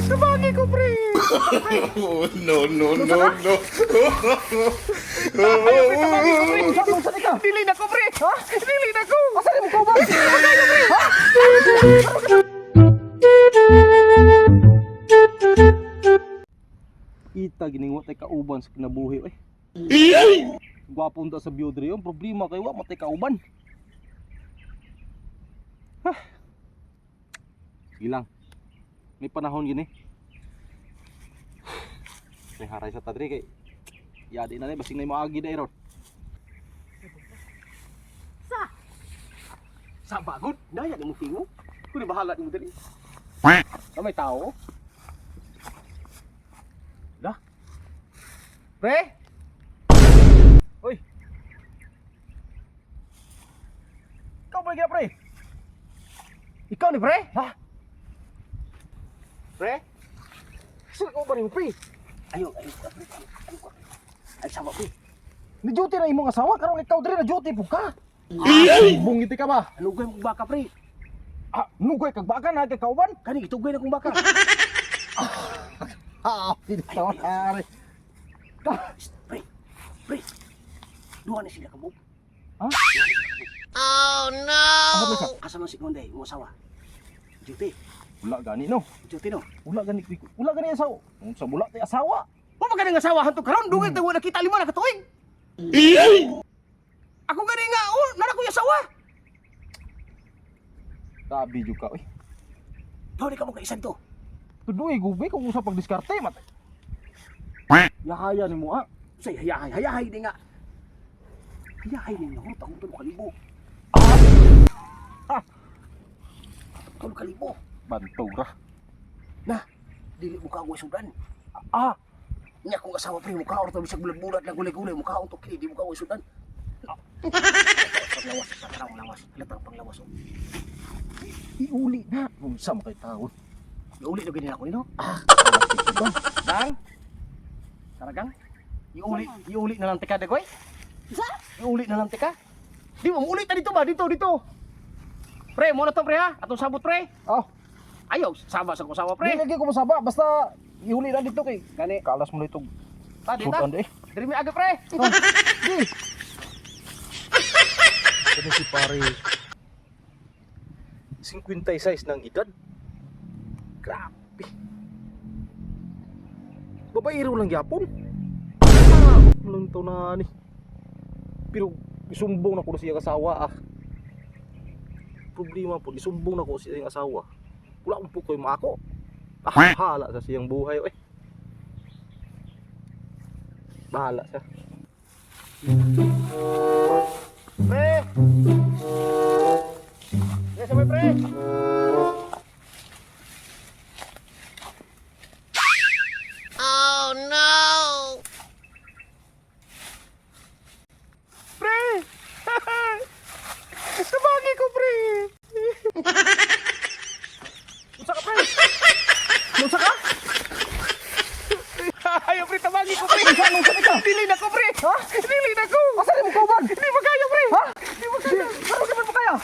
Tabagi ko, pre. Oh, no, no, no, no. Ayaw, pre, tabagi ko, pre. Dili na ko, pre. Ha? Dili na ko. Asa mo ko ba? Magayo, pre. Ha? Ita giningo tay kauban sa kinabuhi oy. Gwapon ta sa view diri, ang problema kay wa matay kauban. Ha. Sige lang. May panahon gini. May haray sa tadri kay yadi na ni basing na moagi dai ron. Sa bagod, naya ni mong tingo. Kuni bahala ni mo dali. Ah, may tao. Dah. Pre. Oy. Ikaw ba pre? Ikaw ni pre? Ha? Pre? Sino ko ba ni pre? Ayo, ayo ka, pre. Ayo ka. Ay, sama, pre. Ni duty na imong asawa karon ikaw diri na duty pud ka. Bungiti ka ba? Ano gay mong baka, pre? Ah, nugay kag baka na kay kauban. Kani gitugay na kong baka. Ah, pinatawari. Shh, pre. Pre. Duha na sila kabog. Ha? Duha na sila kabog. Oh no. Asa man si Konday, mo asawa? Duty. Wala gani no. Duty no. Wala gani wala gani asawa. Unsa mula tay asawa? Wa man ganing asawa hanto karon, dugay ta wala kita lima na katuig. Ako gani nga, oh, nara ko yung asawa. Tabi jud ka oy. Daw ka mo kaisan to. Tuduy gubi kung usa pagdiskarte matay. Yahaya ni mo ah. Say hayahay, hayahay di nga. Hayahay ni nga, hurot akong tulo kalibo. Ah. Tulo kalibo. Bantog ra. Na, dili mo ka sudan. Ah, Nya kung asawa pre, mukha or bisag bulat-bulat na gulay-gulay, mukha on to kini, di mo ka sudan. Panglawas, panglawas, lawas, halatang panglawas. Oh. iuli na. Unsa man kay taon. Iuli na gini ako nino. Ah, Dang. Taragang. Iuli, iuli na lang tika dagoy. Sa? Iuli na lang tika. Di mo uli ta dito ba? Dito, dito. Pre, mo na to pre ha. Atong sabot pre. Oh, Ayaw, saba sa kusawa pre. pre. Di lagi ko masaba basta iuli na dito kay. Gani. Kalas mo na itong Ta dito. sudan di. Diri mi aga pre. Di. Ano si pare? 56 ng edad. Grabe. Babaero lang gyapon. Ah, lang to na ni. Pero isumbong na ko na siya asawa ah. Problema po, isumbong na ko siya asawa. Wala akong pukoy maako. Ah, bahala sa siyang buhay eh. Bahala siya. Pre. Pre, sabay pre. Oh no! Pre. Tabagi ko pre. Unsa ka pre? Unsa ka? Ayaw pre, tabagi ko pre. Unsa ka? Dili na ko pre. Ha? Dili na ko. Asa ni mo kauban? Di ba kaya pre? Ha? Di ba kaya? Ano ka man pa kaya?